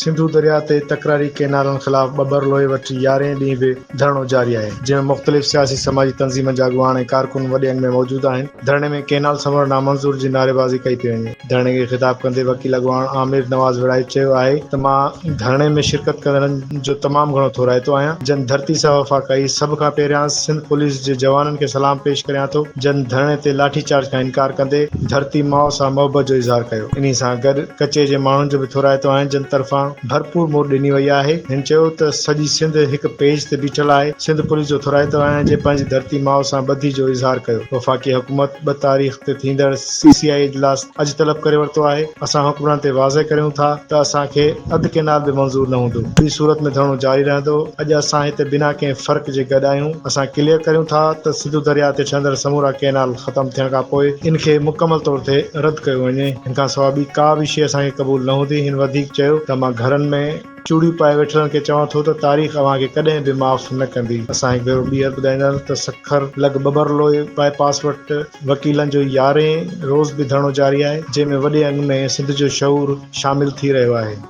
سنڌو درياء تي تڪراري ڪئنالن خلاف ٻٻرلوء وٽ يارهين ڏينهن به ڌرڻو جاري آهي، جنهن ۾ مختلف سياسي سماجي تنظيمن جا اڳواڻ ۽ ڪارڪن وڏي انگ ۾ موجود آهن، ڌرڻي ۾ ڪئنال سمورا نامنظور جي نعريبازي ڪئي پئي وڃي. ڌرڻي کي خطاب ڪندي وڪيل اڳواڻ عامر نواز وڙائچ چيو آهي ته مان ڌرڻي ۾ شرڪت ڪندڙن جو تمام گهڻو ٿورائتو آهيان، جن ڌرتي سان وفا ڪئي، سڀ کان پهريان سنڌ پوليس جي جوانن کي سلام پيش ڪريان ٿو، جن ڌرڻي تي لاٺي چارج کان انڪار ڪندي ڌرتي ماء سان محبت جو اظهار ڪيو. انهي سان گڏ ڪچي جي ماڻهن جو به ٿورائتو آهيان جن طرفان ڀرپور موٽ ڏني وئي آهي. هن چيو ته سڄي سنڌ هڪ پيج تي بيٺل آهي، سنڌ پوليس جو ٿورائتو آهيان جنهن پنهنجي ڌرتي ماء سان ٻڌي جو اظهار ڪيو. وفاقي حڪومت ٻه تاريخ تي ٿيندڙ سي سي آء اجلاس اڄ طلب ڪري ورتو آهي، اسان حڪمرانن تي واضح ڪريون ٿا ته اسان کي اڌ ڪينال به منظور نه هوندو، ٻي صورت ۾ ڌرڻو جاري رهندو، اڄ اسان هتي بنا ڪنهن فرق جي گڏ آهيون، اسان ڪليئر ڪريون ٿا ته سنڌو درياء تي ٺهندڙ سمورا ڪينال ختم ٿيڻ کانپوء ان کي مڪمل طور تي رد ڪيو وڃي، ان کان سواء ٻي ڪا به شيء اسان کي قبول نه هوندي، هن وڌيڪ چيو ته مان گهرن ۾. چوڙيون پائي ويٺلن کي چوان ٿو ته تاريخ اوهان کي ڪڏهن به معاف نه ڪندي. اسان هڪ ڀيرو ٻيهر ٻڌائينداسين ته سکر لڳ ٻٻرلوء باء پاس وٽ وڪيلن جو يارهين روز به ڌرڻو جاري آهي، جنهن ۾ وڏي انگ ۾ سنڌ جو شعور شامل ٿي رهيو آهي.